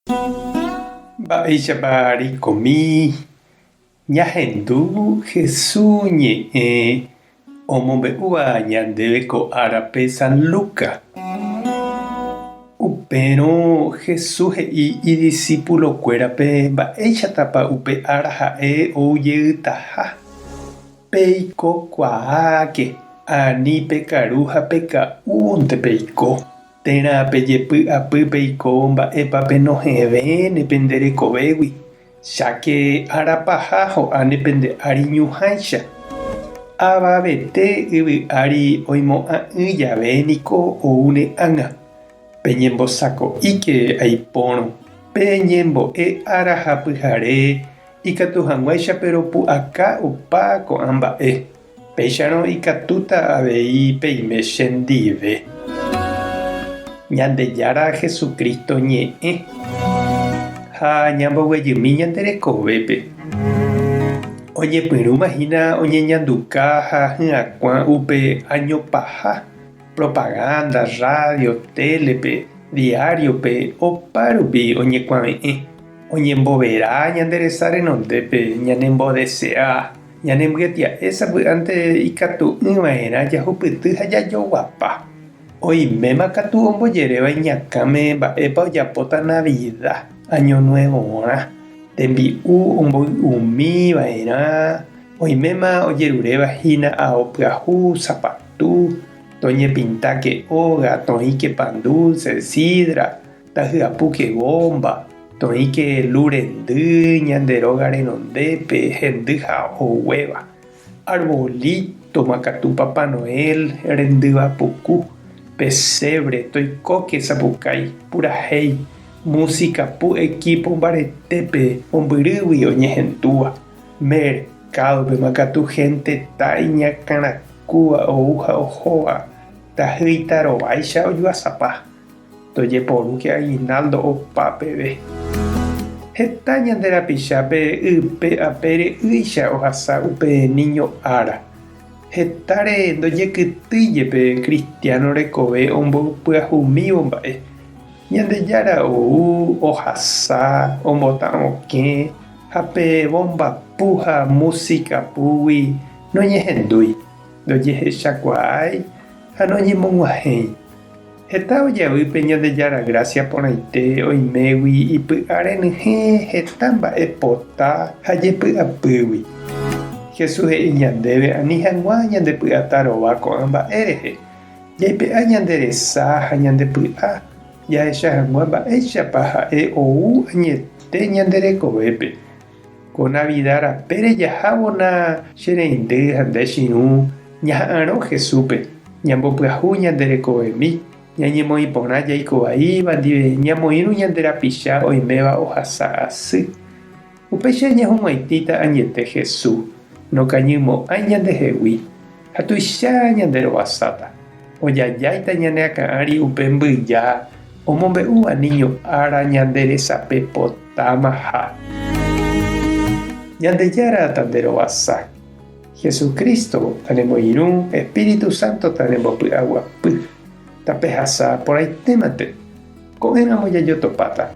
Mba'éichapa reikomi ñahendu Jesús ñe'ẽ omombe'úva ñandéve ko árape San Lucas? Upérõ Jesús he'i idisipulokuérape mba'éichatapa upe ára ha'e ou jeytaha. Peikokuaáke, ani pekaru ha peka'únte peiko. Térã pejepy'apy peiko mba'épa penohẽvéne pende rekovégui, cháke ára paha ho'áne pende ári ñuhãicha. Avavete yvy ári oimo'ã'ỹ jave niko oúne ág̃a. Peñembosako'íke aipórõ, peñembo'e ára ha pyhare ikatu hag̃uáicha peropu'aka opa ko'ã mba'e. Péicharõ ikatúta avei peime chendive. Ñandejára Jesucristo ñe'ẽ ha ñamboguejymi ñande rekovépe. Oñepyrũma hína oñeñanduka ha hyakuã upe áño paha, propaganda, radio, télepe, diáriope, opárupi oñekuave'ẽ, oñembovera ñande resa renondépe ñanembodesea. Ñanembyetia'e sapy'ánte ikatu'ỹva'erã jahupyty ha jajoguapa. Oiméma katu ombojeréva iñakãme mba'épa ojapóta Navida, Año Nuevorã, tembi'u omboy'umiva'erã, oiméma ojeruréva hína ao pyahu, sapatu, toñepintáke óga, toĩke pan dulce, sidra, Tahyapúke bomba, toĩke lu rendy ñande róga renondépe hendy ha oguéva. Arbolito makatu Papá Noel rendyva puku, pesebre, toikóke sapukái, purahéi, música pu equipo mbaretépe mombyrýgui oñehendúva. Mercado-pe makatu genteta iñakãrakúva ou ha ohóva, tahýi tarováicha ojuasapa. Tojeporúke aguinaldo opa peve. Heta ñande rapichápe ype apére ýicha ohasa upe niño ára. Hetáre ndojekytýi jepe cristiano rekove omboypyahumívo mba'e. Ñandejára ou, ohasa, ombota okẽ ha pe bomba pu ha música púgui noñehendúi, ndojehechakuaái ha noñemog̃uahẽi. Heta ojavy pe Ñandejára grásia porãite oimégui ipy'a renyhẽ heta mba'e pota ha jepy'apýgui. Jesús he'i ñandéve ani hag̃ua ñandepy'atarova ko'ã mba'e rehe, jaipe'a ñande resa ha ñande py'a jahecha hag̃ua mba'éichapa ha'e ou añete ñande rekovépe. Ko Navida rapére jahávona che reindy ha nde chirũ ñaha'arõ Jesúspe, ñambopyahu ñande rekovemi, ñañemoĩ porã jaiko vaíva ndive, ñamoĩrũ ñande rapicha oiméva ohasa asy. Upéicha ñahug̃uaitĩta añete Jesús, nokañymo'ãi ñandehegui, ha tuicha ñande rovasáta. Ojajáita ñane akã ári upe mbyja omombe'úva niño ára ñande resape potámaha. Ñandejára tanderovasa. Jesucristo tanemoirũ, Espíritu Santo tanembopy'aguapy. Tapehasa porãitémante. Ko'ẽramo jajotopáta.